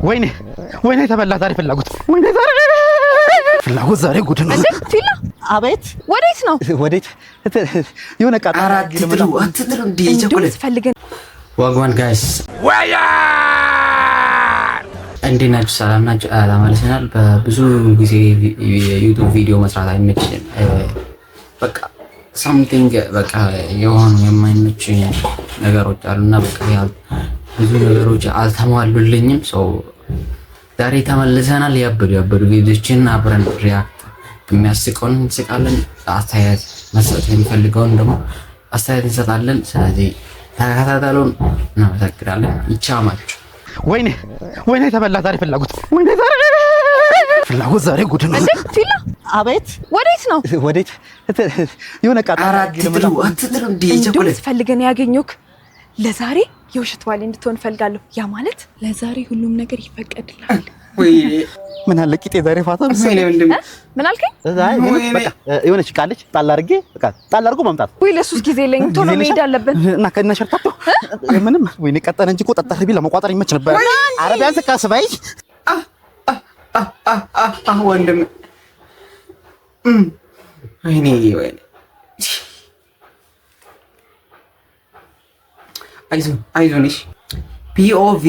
ወይኔ ወይኔ፣ ተበላ ዛሬ ፍላጎት። ወይኔ ዛሬ ፍላጎት፣ ዛሬ ጉድ ነው። እንዴ ፊላ! አቤት። ወዴት ነው? ወዴት? የሆነ ቃ ኧረ አትጥሉ፣ አትጥሉ እንዴ! እንደውም ቸኮሌት ስፈልገን Wagwan guys፣ እንዴት ናችሁ? ሰላም ናችሁ? ተመልሰናል። በብዙ ጊዜ የ YouTube ቪዲዮ መስራት አይመችም። በቃ something በቃ የሆኑ የማይመች ነገሮች አሉና በቃ ብዙ ነገሮች አልተሟሉልኝም። So ዛሬ ተመልሰናል። ያበዱ ያበዱ ቪዲዮችን አብረን react፣ የሚያስቀውን እንስቃለን፣ አስተያየት መስጠት የሚፈልገውን ደግሞ አስተያየት እንሰጣለን። ስለዚህ ተከታተሉን። እናመሰግናለን። ይቻማችሁ። ወይኔ ወይኔ፣ ተበላ ዛሬ ፍላጎት። ወይኔ ዛሬ ፍላጎት፣ ዛሬ ጉድ ነው። እንዴ ፊላ! አቤት። ወዴት ነው? ወዴት? የሆነ ቃ ኧረ አትጥሉ፣ አትጥሉ እንዴ! እንደውም ቸኮሌት ስፈልገን ያገኘሁክ ለዛሬ የውሸት ባሌ እንድትሆን እፈልጋለሁ። ያ ማለት ለዛሬ ሁሉም ነገር ይፈቀድልሃል። ወይ! ምን አለ ቂጤ ዛሬ ፋታ ወይኔ ወንድም! ምን አልከኝ? በቃ የሆነች ቃለች ጣል አድርጌ፣ በቃ ጣል አድርጎ መምጣት። ወይ ለሱስ ጊዜ የለኝም። ቶሎ መሄድ አለብን። እና ከነ ሸርታቶ ምንም፣ ወይኔ ቀጠነ እንጂ እኮ ጠጠር ቢል ለመቋጠር ይመች ነበር። ኧረ ቢያንስ ቀስ በይ። ወንድም፣ ወይኔ ወይኔ፣ አይዞን አይዞን። እሺ፣ POV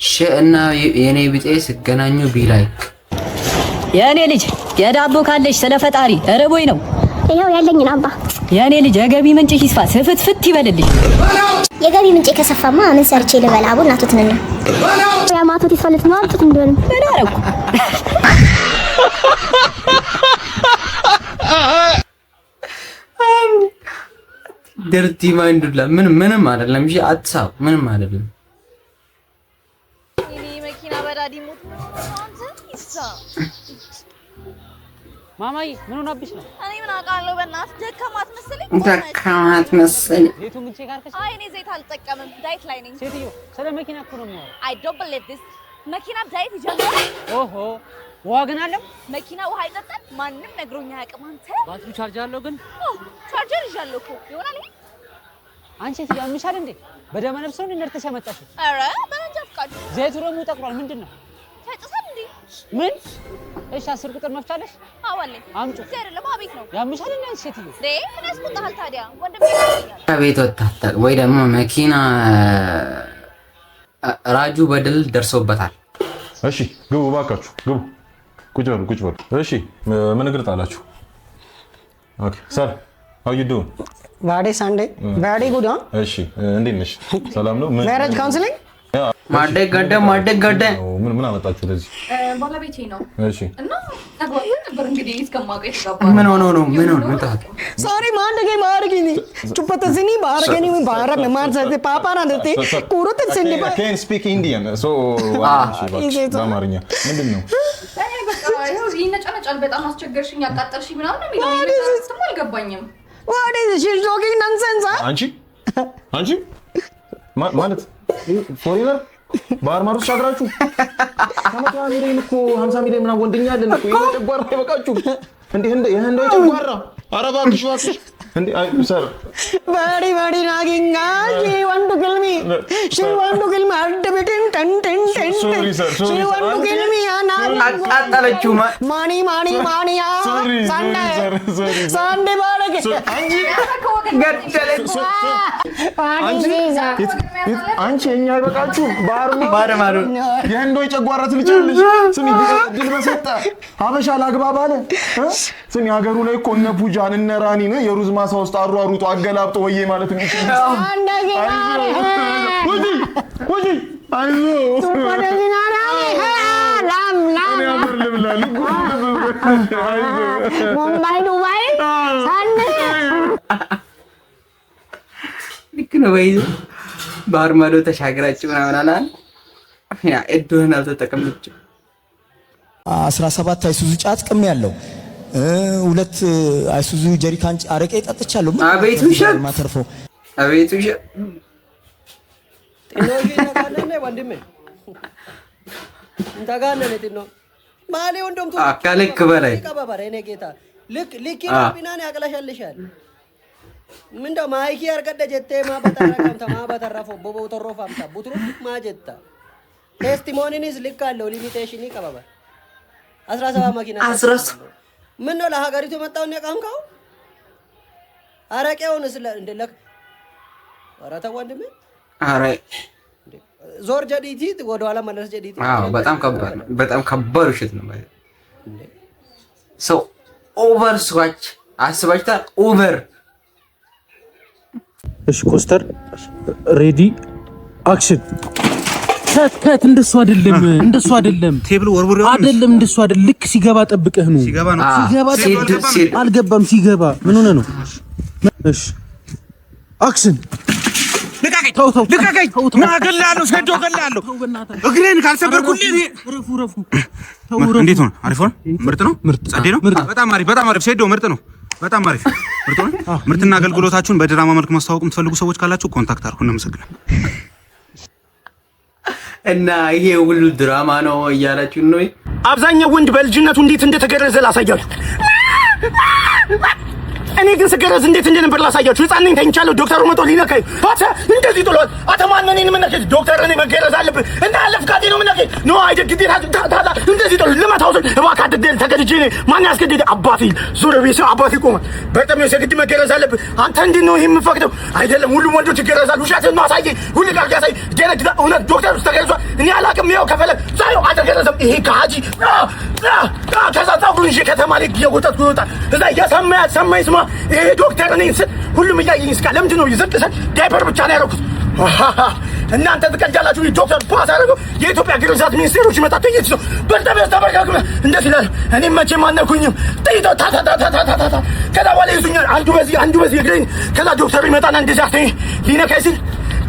ሽ እና የኔ ቢጤ ስገናኙ be like። የእኔ ልጅ፣ የዳቦ ካለሽ ስለ ፈጣሪ እርቦኝ ነው። ይኸው ያለኝን አባ። የእኔ ልጅ፣ የገቢ ምንጭሽ ይስፋ፣ ስፍትፍት ይበልልሽ። የገቢ ምንጭ ከሰፋማ ምን ሰርቼ ልበላ? አቡ እናቶትንና ያማቶት ይስፋለት ነው አምጡት እንደሆነ። ምን አረኩ? Dirty mind ዱላ ምንም ምንም አይደለም። እሺ አትሳብ፣ ምንም አይደለም። መኪና በዳዲ ሞት አንተ ይሳ። ማማዬ፣ ምን ሆናብሽ ነው? እኔ ምን አውቃለሁ? በእናትህ ደከማት መሰለኝ። ደከማት መሰለኝ። ዘይቱን ግን check አድርገሽ? አይ፣ እኔ ዘይት አልጠቀምም፣ diet ላይ ነኝ። ሴትዮ፣ ስለ መኪና እኮ ነው የማወራው። I don't believe this። መኪና diet ይጀምራል? ኦሆ፣ ውሃ ግን አለው? መኪና ውሃ ይጠጣል? ማንም ነግሮኝ አያውቅም። አንተ ባትሪው ቻርጅ አለው ግን? ኦ፣ ቻርጀር ይዣለሁ እኮ፣ ይሆናል ይሄ። አንቺ ሴትዮ፣ ያምሻል እንዴ? በደመ ነፍስ ነው ነድተሽ ያመጣሽው? ኧረ በመንጃ ፈቃድ። ዘይቱ ደግሞ ጠቁሯል። ምንድን ነው? ተጭሷል እንዴ? ምን? እሺ፣ 10 ቁጥር መፍቻለሽ? አዎ አለኝ። አምጪው። እዚህ አይደለም ቤት ነው። ያምሻል እንዴ አንቺ ሴትዮ? እንዴ፣ ምን ያስቆጣሃል ታዲያ? ወንድሜ ይመስለኛል። ከቤት ወጥታ አታውቅም ወይ ደግሞ መኪና ራጁ በደል ደርሶበታል። እሺ ግቡ፣ እባካችሁ ግቡ። ቁጭ በሉ፣ ቁጭ በሉ። እሺ፣ ምን እግር ጣላችሁ? Okay sir, how you doing? Very Sunday. Very good, huh? እሺ፣ እንዴት ነሽ? ሰላም ነው? Marriage counseling? ማደ ገደ ማደ ገደ። ምን ምን አመጣችሁ ወደዚህ? ባለቤቴ ነው። እሺ። እና ተግባብተን ነበር እንግዲህ እስከማውቀው የተጋባ። ምን ሆኖ ነው? ምን ሆኖ ምን ተፈጠረ? Sorry, मान गई मार गई नहीं चुप से नहीं बाहर गई नहीं बाहर में मार सकते पापा ना देते कुरुत से नहीं। Can speak Indian, so በአማርኛ ምንድን ነው? በቃ ይኸው ይነጫነጫል። በጣም አስቸገርሽኝ፣ አቃጠልሽኝ ምናምን ነው የሚለው። ስሙ አልገባኝም። What is she talking nonsense, huh? አንቺ አንቺ ማለት foreigner ባህር ማዶ ተሻግራችሁ ከ100 ሚሊዮን እኮ 50 ሚሊዮን ምናምን ወንድኛ አለን እኮ፣ ይሄ ጨጓራ አይበቃችሁ እንዴ? የህንዳዊ ጨጓራ፣ ኧረ እባክሽ እባክሽ እንዴ፣ አይ sir። Very very nagging, ah, she want to kill me. She want to kill me. Heart beating 10 10 10. Sorry, sir. Sorry, She sir. want to kill me, ah, አቃጠለችው። Money money money, ah. Sorry, sorry, Sunday. sir, sorry, sir. Sunday ባረክ። አንቺ ገደለች። አንቺ የኛ አይበቃችሁ ባህር ባህር ማዶ። የህንዶች ጨጓራ ትልጫለሽ። ስሚ፣ ድል በሰጠ ሀበሻ ላግባብ አለ እ? ስሚ፣ ሀገሩ ላይ እኮ እነ ፑጃን እነ ራኒን የሩዝ ማሳ ውስጥ አሯሩጦ አገላብጦ ወዬ ማለት የሚችል። ውጪ ውጪ፣ አይዞህ። ላም ላም። እኔ አፈር ልብላ። አይዞህ። ሙምባይ ዱባይ Sunday። ልክ ነው ወይ? ባህር ማዶ ተሻግራችሁ ምናምን አላል፣ ያ እድህን አልተጠቀመችም። 17 አይሱዙ ጫት ቅም ያለው፣ ሁለት አይሱዙ ጀሪካን አረቄ ጠጥቻለሁ። ምን አቤት ውሸት! ማተርፈው? አቤት ውሸት! ወንድሜ እንተጋለን ጢኖ ማሊ ወንዶምቱ ከልክ በላይ። ቀበበር እኔ ጌታ ልክ ልክ ቢናን ያቅለሸልሻል። ምንደው ማይኪ አርገደ ጀቴ ማ በተረከምተ ማ በተረፎ ቦቦ ተሮፋምታ ቡትሩ ማ ጀታ Testimony nis ልክ አለው፣ limitation ይቀባባል። 17 መኪና ምን ነው ለሀገሪቱ የመጣውን የቃምከው? አረቄውን ስለ እንደ ለክ ኧረ ተው ወንድሜ። ኧረ ዞር ጀዲቲ ወደኋላ መለስ ጀዲቲ። አዎ፣ በጣም ከባድ ነው። በጣም ከባድ ውሸት ነው። ሰው over ስዋች አስባችታል። Over። እሺ ኮስተር፣ ready፣ action። Cut, cut። እንደሱ አይደለም፣ እንደሱ አይደለም፣ Table ወርውር አይደለም፣ እንደሱ አይደለም። ልክ ሲገባ ጠብቀህ ነው። ሲገባ ነው። ሲገባ አልገባም። ሲገባ ምን ሆነ ነው? እሺ action። ልቀቀኝ! ልቀቀኝ! ና እገልሃለሁ፣ ሴዶ እገልሃለሁ። እግሬን ካልሰበርኩልህ ረፉ ረፉ። እንዴት ሆነ? አሪፍ ሆነ? ምርጥ ነው። ጸዴ ነው። በጣም አሪፍ፣ በጣም አሪፍ። ሴዶ ምርጥ ነው። በጣም አሪፍ ምርጥ ነው። ምርትና አገልግሎታችሁን በድራማ መልክ ማስተዋወቅ የምትፈልጉ ሰዎች ካላችሁ contact አድርጉ። እናመሰግናለን። እና ይሄ ሁሉ ድራማ ነው እያላችሁ ነው። አብዛኛው ወንድ በልጅነቱ እንዴት እንደተገረዘ ላሳያችሁ። እኔ ግን ስገረዝ እንዴት እንደነበር ላሳያችሁ። ህፃን ነኝ፣ ተኝቻለሁ። ዶክተሩ መጥቶ ሊነካኝ አተ እንደዚህ ጥሏል። አተ ማነህ እኔን የምነካኝ? ዶክተር እኔ መገረዝ አለብህ እና ያለ ፍቃዴ ነው የምነካኝ። No አይደል ግዴታ ታታ እንደዚህ ጥሎ ልመታው ስል እባክህ አትግደል፣ ተገድጄ እኔ ማን ያስገድድ? አባቴ ዞር ቤት ሰው አባቴ ቆሟል። በጣም ነው የግድ መገረዝ አለብህ። አንተ እንዴት ነው ይሄ የምፈቅደው? አይደለም ሁሉም ወንዶች ይገረዛሉ። ውሸትህን ነው አሳየኝ። ሁሉ ጋር ያሳይ ደነግዛ። እውነት ዶክተር ውስጥ ተገርዟል። እኔ አላውቅም። ይኸው ከፈለግ ዛሬው አልተገረዘም። ይሄ ከሀጂ ከዛ ፀጉሩን ይዤ ከተማ ላይ እየጎተትኩ ይወጣል። እዛ እየሰማ ሰማ ይስማ ይሄ ዶክተር ነኝ ስል ሁሉም እያየኝ ይስቃል። ለምንድን ነው ዝቅ ስል ዳይፐር ብቻ ነው ያደረኩት። እናንተ ትቀልዳላችሁ። ዶክተር ፓስ አደረገው። የኢትዮጵያ ግርዛት ሚኒስቴሮች ይመጣ ጥይት ነው በጣም ያስተበርካክ እንደዚህ ይላል። እኔም መቼም አልነኩኝም። ጥይቶ ታታታታታታ ከዛ በኋላ ይዙኛል። አንዱ በዚህ አንዱ በዚህ እግሬን። ከዛ ዶክተሩ ይመጣና እንደዚህ አስተኝ ሊነካኝ ሲል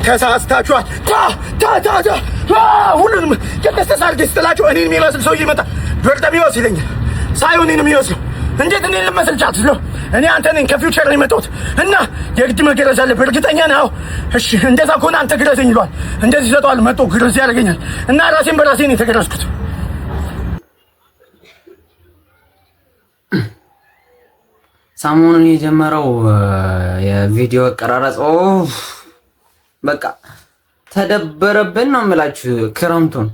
ተሳስታችኋል። ታ ታ ታ ታ ሁሉንም የደስተሳ አድርጌ ስጥላቸው እኔን የሚመስል ሰውዬ ይመጣል። በርጠሚዎስ ይለኛል። ሳይሆን እኔን የሚመስለው እንዴት እኔን ልመስል ቻልክ ስለው እኔ አንተ ነኝ፣ ከ future ነው የመጣሁት እና የግድ መገረዝ አለብህ። እርግጠኛ ነህ? አዎ። እሺ እንደዛ ከሆነ አንተ ግረዘኝ ይለዋል። እንደዚህ ይሰጠዋል። መጥቶ ግርዝ ያደርገኛል እና ራሴን በራሴ ነው የተገረዝኩት። ሰሞኑን የጀመረው የቪዲዮ አቀራረጽ በቃ ተደበረብን ነው የምላችሁ። ክረምቱን